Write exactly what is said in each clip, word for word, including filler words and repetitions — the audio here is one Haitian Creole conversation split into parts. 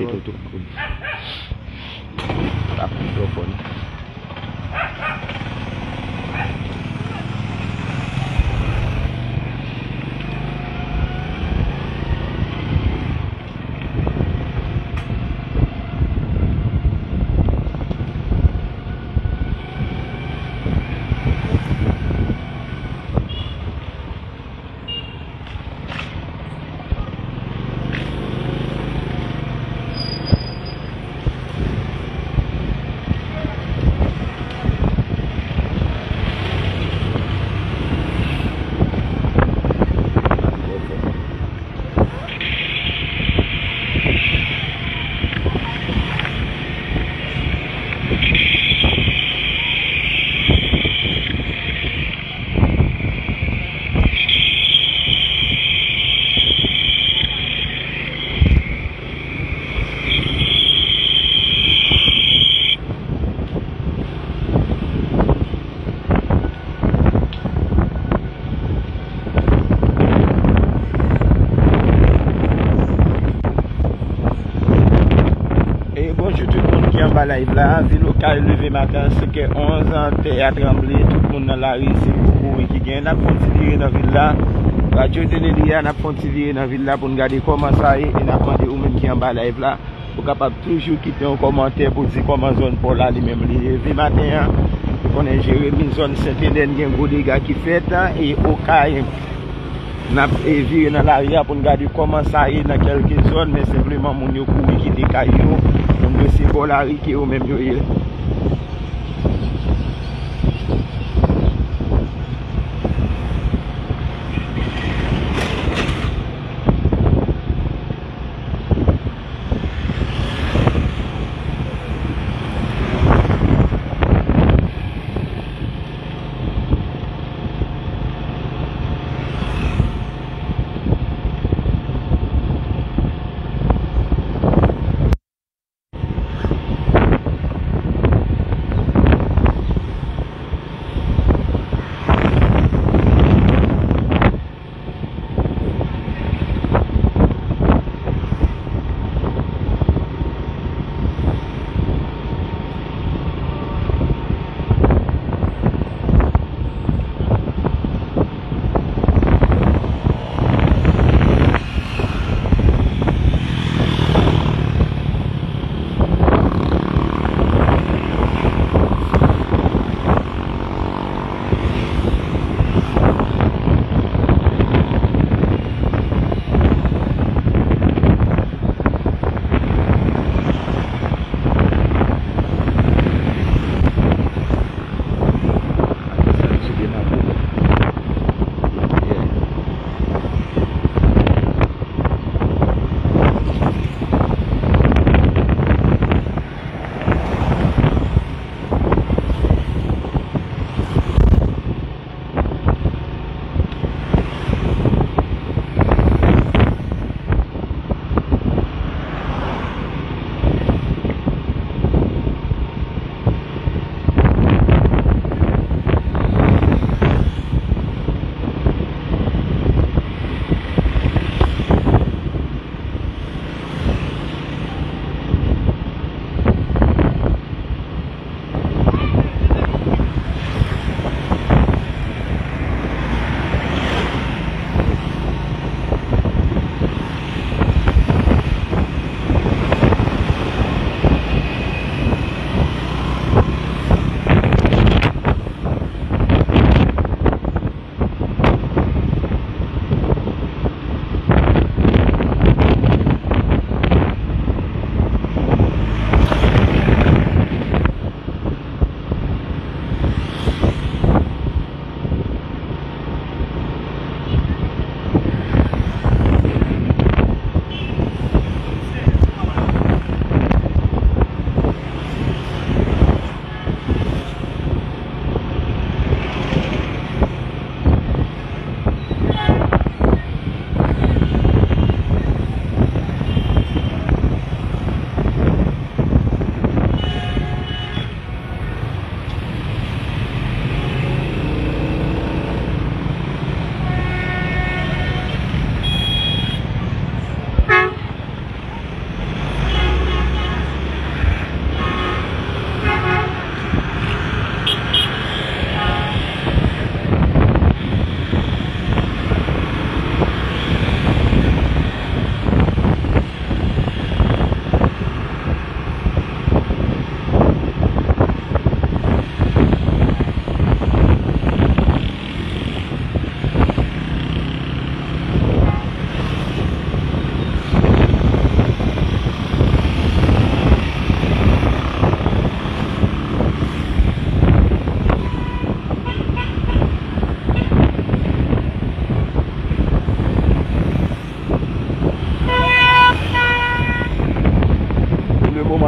Toto. Tap mikrofòn. E bonjou tout moun ki anba live la. Vil Okay leve maten an senk è onz, tè a tranble, tout moun nan lari, se gwo kouri ki gen. N ap fè yon ti vire nan vil la. Radyo Tele Li a, n ap fè yon ti vire nan vil la pou n gade kòman sa ye e n ap mande ou menm ki anba live la, ou kapab toujou kite yon kòmantè pou di kòman zòn pa w la li menm li ye. Leve maten an, ou konnen Jeremi, zòn Sentelèn gen gwo dega ki fèt, e Okay n ap, e, vire nan lari a pou n gade kòman sa ye nan kèlke zòn, men senpleman moun yo kouri kite kay yo, moun yo se bò lari ke yo menm yo ye.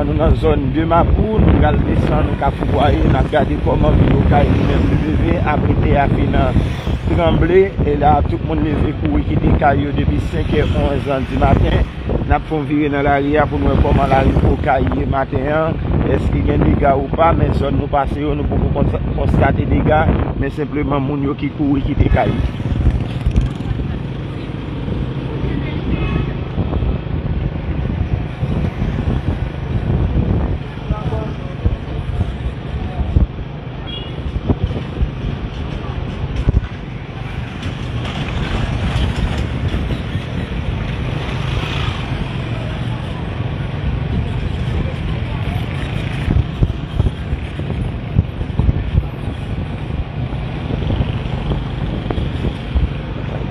Nou nan zòn de Mapou, nou pral desann Kafou Bwaye, n ap gade kòman vil Okay li menm li leve, apre tè a fin tranble, e la tout moun leve kouri kite kay yo depi senk è onz di maten. N ap fè yon vire nan lari a pou n wè kòman lari Okay ye maten an, èske gen dega ou pa, men zòn nou pase yo, nou poko konsa-, konstate dega, men senpleman moun yo ki kouri kite kay yo.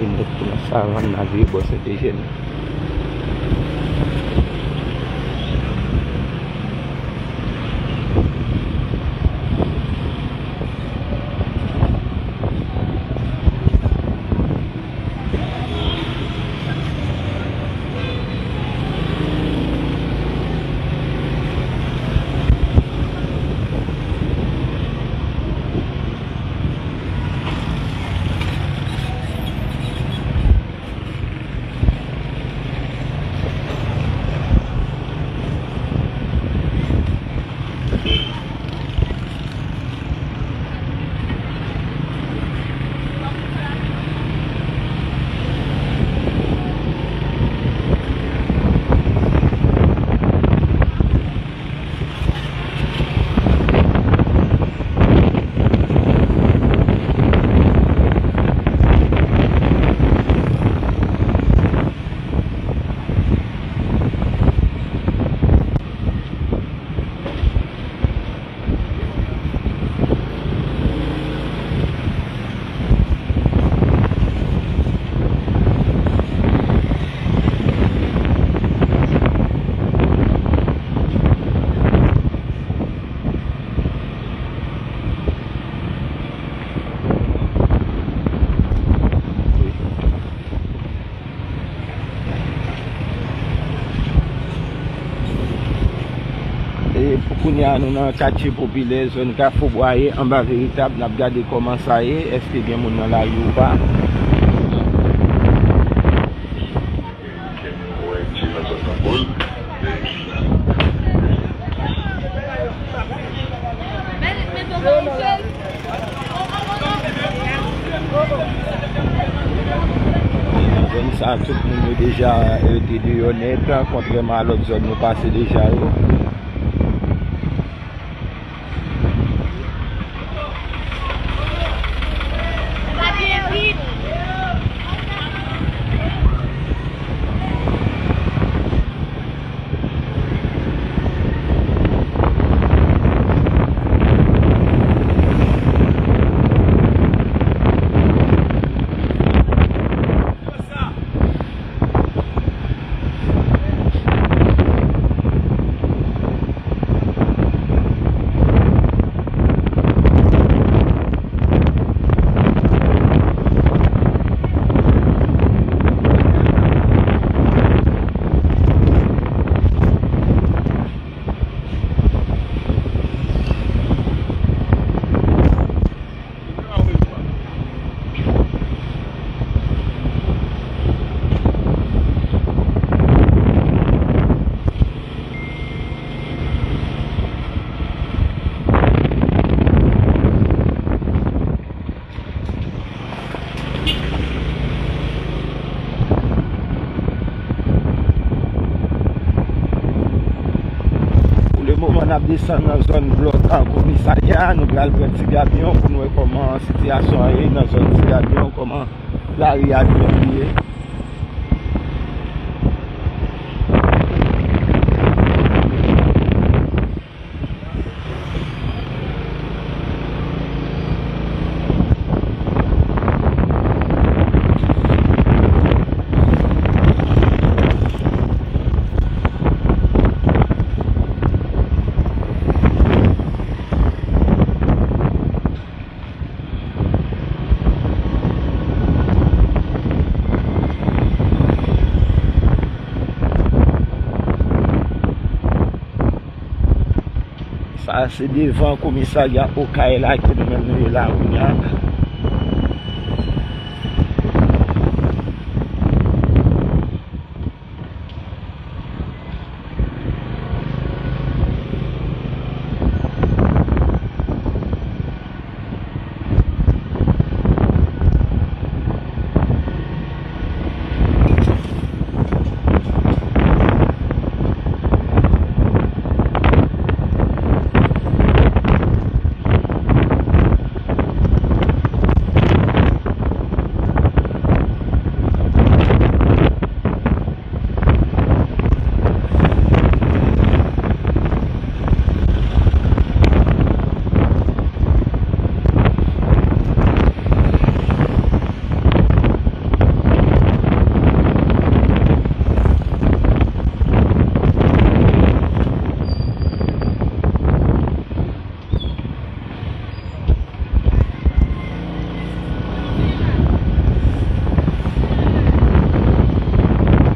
Vin dèk pou nan Savann, nan Vye Bò, Sentejèn. E pou kounye a, nou nan katye popilè, zòn Kafou Bwaye, anba Veritab, n ap gade kòman sa ye, èske gen moun nan lari ou pa. Zòn sa, tout moun yo deja, eh, te deyò nèt, kontrèman a lòt zòn nou pase deja yo. Pou le moman, n ap desann nan zòn blòk an komisarya a. Nou pral pran Ti Gabyon pou n wè kòman sitiyasyon an ye nan zòn Ti Gabyon, kòman lari a li menm li ye. A, se devan komisarya Okay la ke nou menm nou ye la kounye a.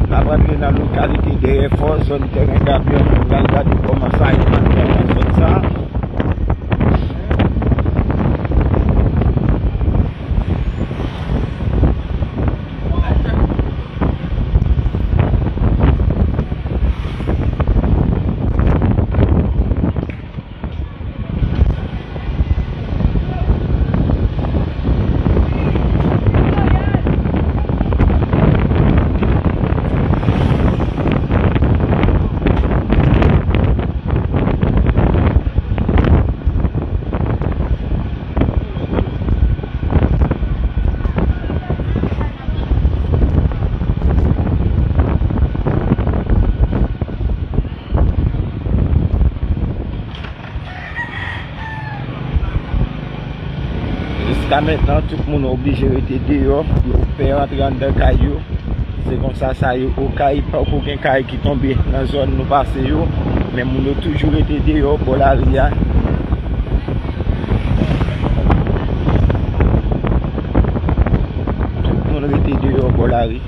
N ap rantre nan lokalite Dèyè Fò, zòn tèren Gabyon, pou n al gade kòman sa ye maten an nan zòn sa a. Jiska mentnan, tout moun oblije rete deyò, yo pè rantre anndan kay yo. Se konsa sa ye Okay, poko gen kay ki tonbe nan zòn nou pase yo, men moun yo toujou rete deyò bò lari a. Tout moun rete deyò bò lari.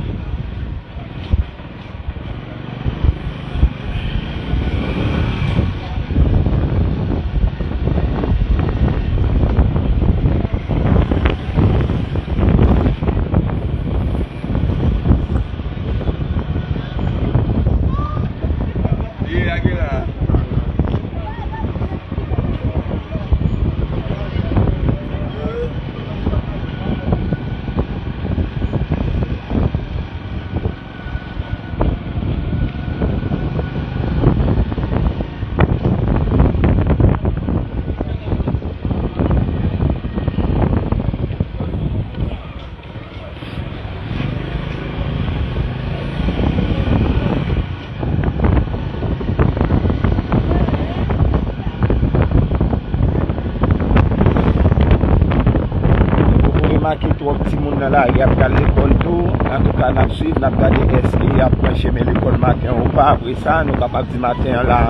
Nou poko remake twòp timoun nan lari ap pral lekòl tou. Antouka, n ap swiv, n ap gade èske y ap pran chemen lekòl maten an ou pa. Apre sa, nou kapab di maten an la,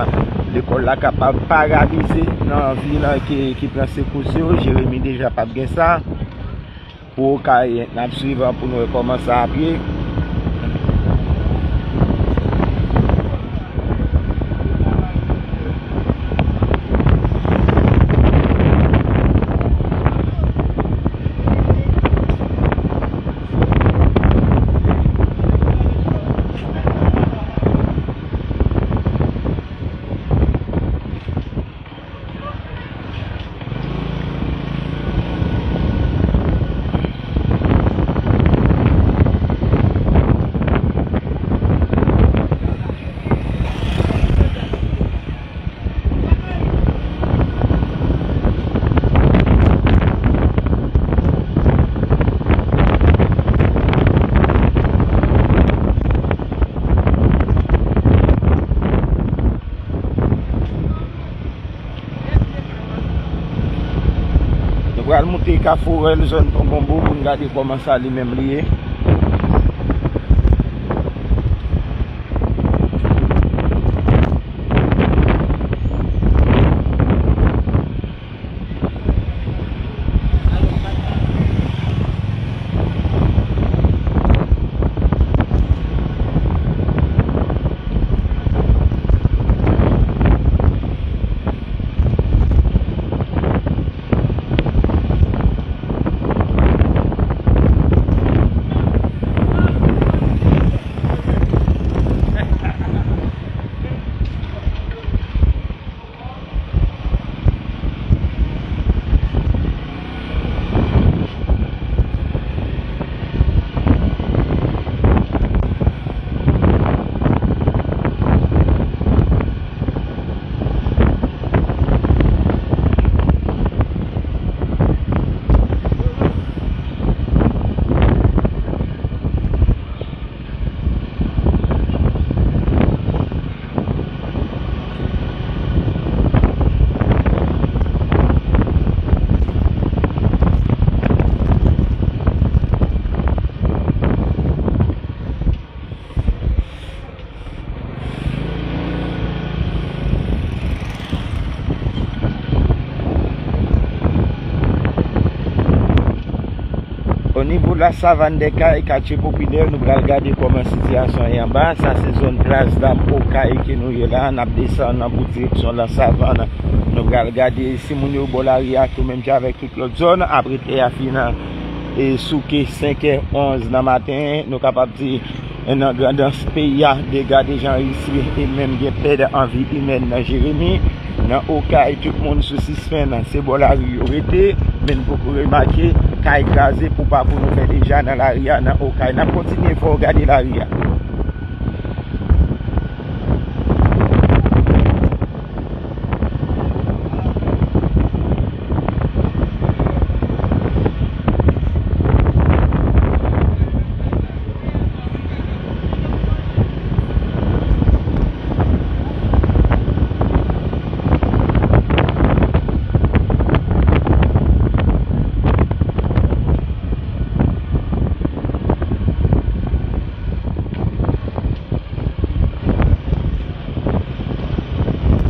lekòl la kapab paralize nan vil ki, ki pran sekous yo. Jeremi deja p ap gen sa. Pou Okay, n ap swiv pou nou wè kòman sa ap ye. Nou pral moute Kafou Rèl, zòn Pon Gonbo, pou n gade kòman sa li menm li ye. Nivo Lasavann dè Kay, katye popilè, nou pral gade kòman sitiyasyon an ye anba. Sa se zòn Plas Dam Okay ke nou ye la. N ap desann nan pou direksyon Lasavann. Nou pral gade si moun yo bò lari a tou menm jan avèk tout lòt zòn. Apre tè a fin e souke senk è onz nan maten, nou kapab di nan grandans peyi a, dega deja anrejistre e menm gen pèd an vi imèn nan Jeremi. Nan Okay, tout moun sou sispann, se bò lari yo rete, men n poko remake kay kraze pou pa pou nou fè deja nan lari a nan Okay. N ap kontinye fè w gade lari a.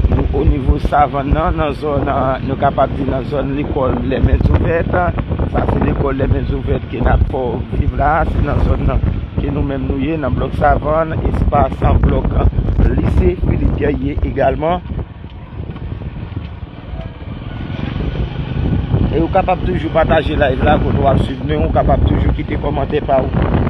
Nou o nivo Savann nan, nan zòn, nou kapab di nan zòn lekòl Les Mains Ouvertes. Sa se lekòl Les Mains Ouvertes ke n ap fè w viv la. Se nan zòn nan ke nou menm nou ye, nan blòk Savann, espas blòk lise Philippe Guerrier egalman. E ou kapab toujou pataje live la kote w ap swiv nou, ou kapab toujou kite kòmantè pa ou.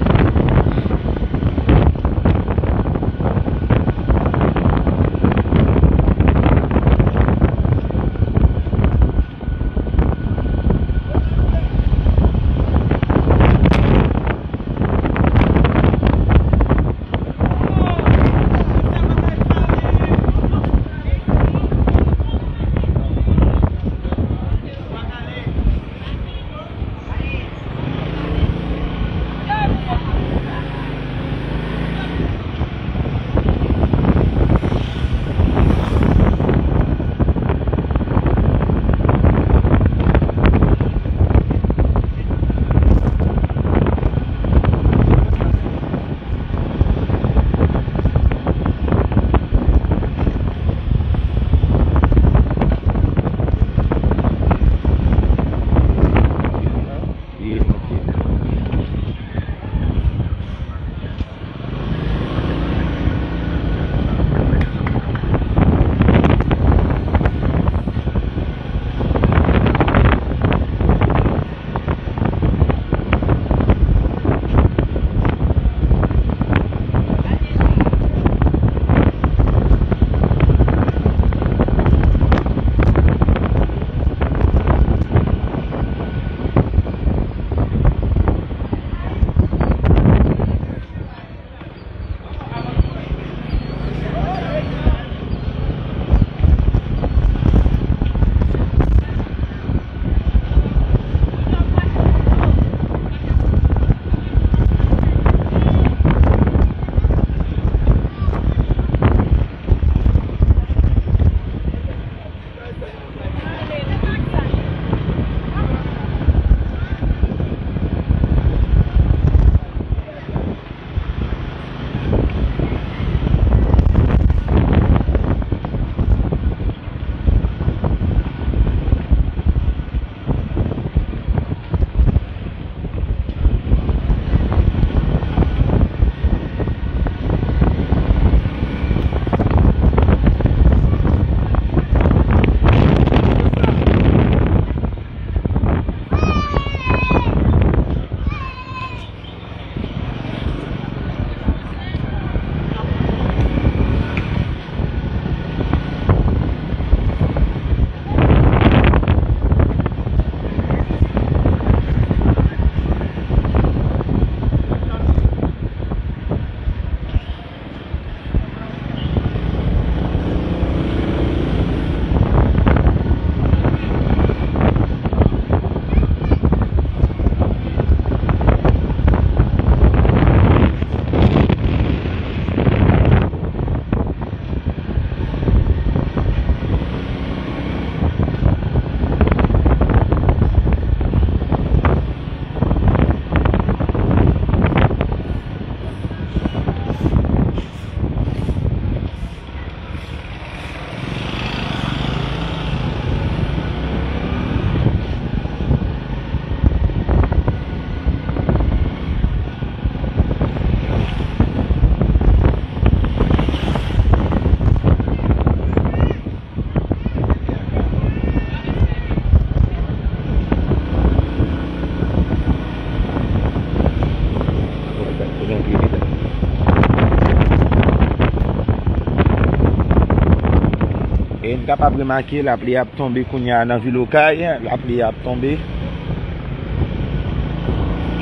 Kapab remake, lapli ap tonbe kounye a nan vil Okay, lapli ap tonbe.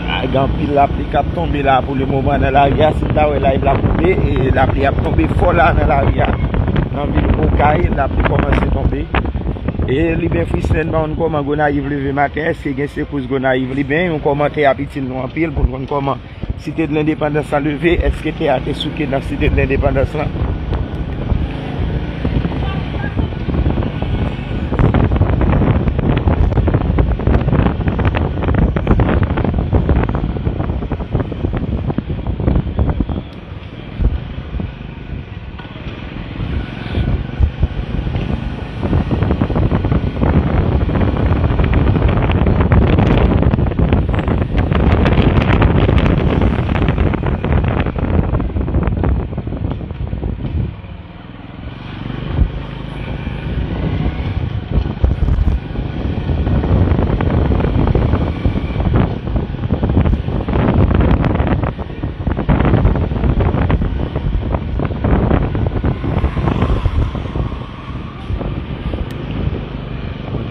A, gen anpil lapli k ap tonbe la pou le moman nan lari a. Si n ta wè live la koupe, e lapli ap tonbe fò la nan lari a. Nan vil Okay, lapli kòmanse tonbe. E li byen fristren, m pa konn kòman Gonayiv leve maten. Èske gen sekous Gonayiv? Li byen, yon kòmantè ap itil nou anpil pou n konn kòman Site de Lendepandans lan leve, èske tè a te souke nan Site de Lendepandans lan?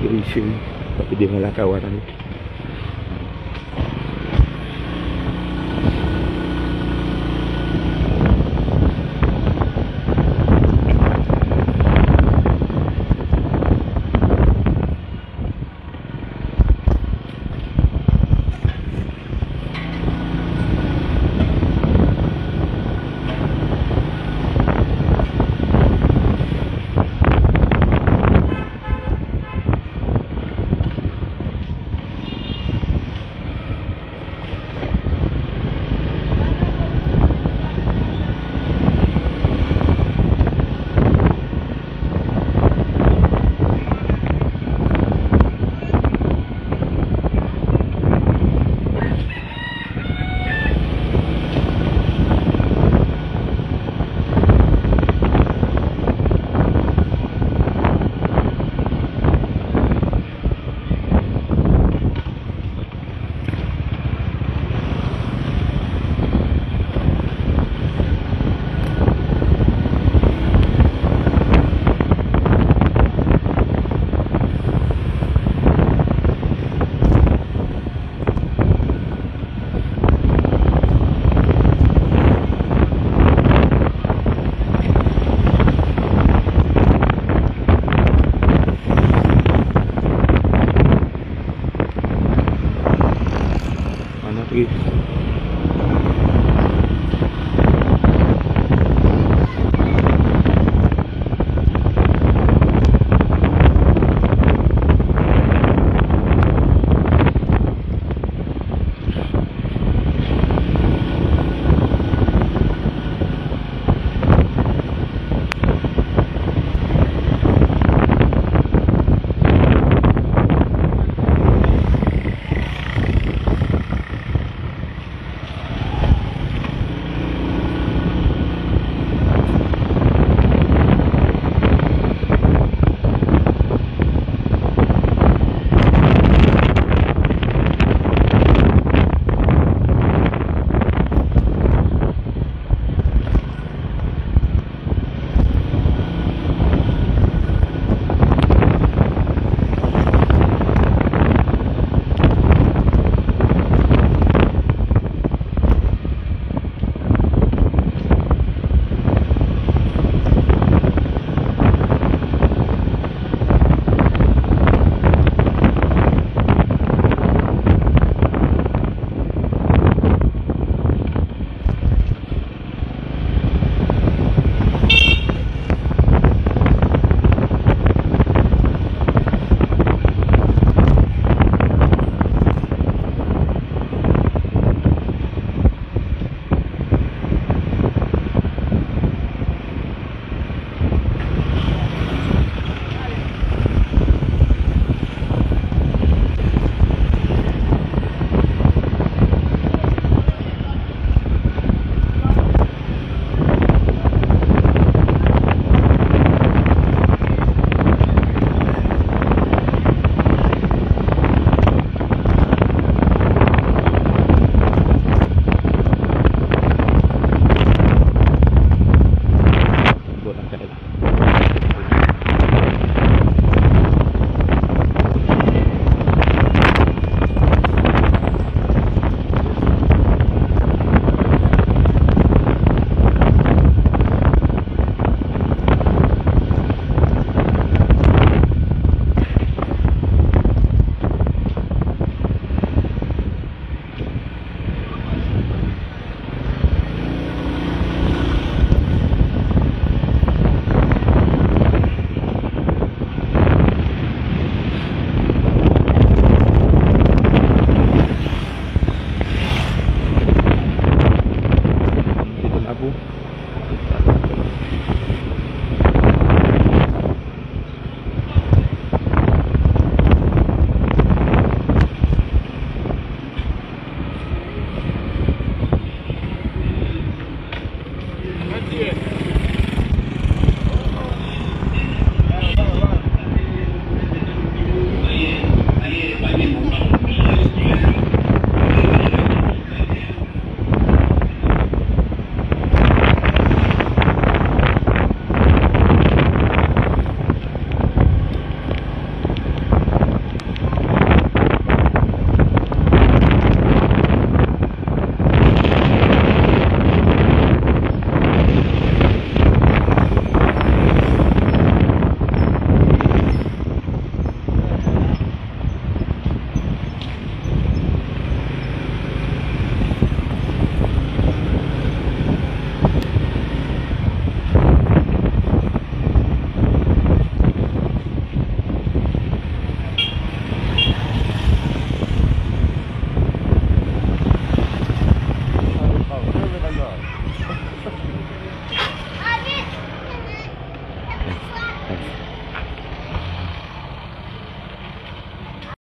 Antre, cheri. Papi devan lakay ou a, tande.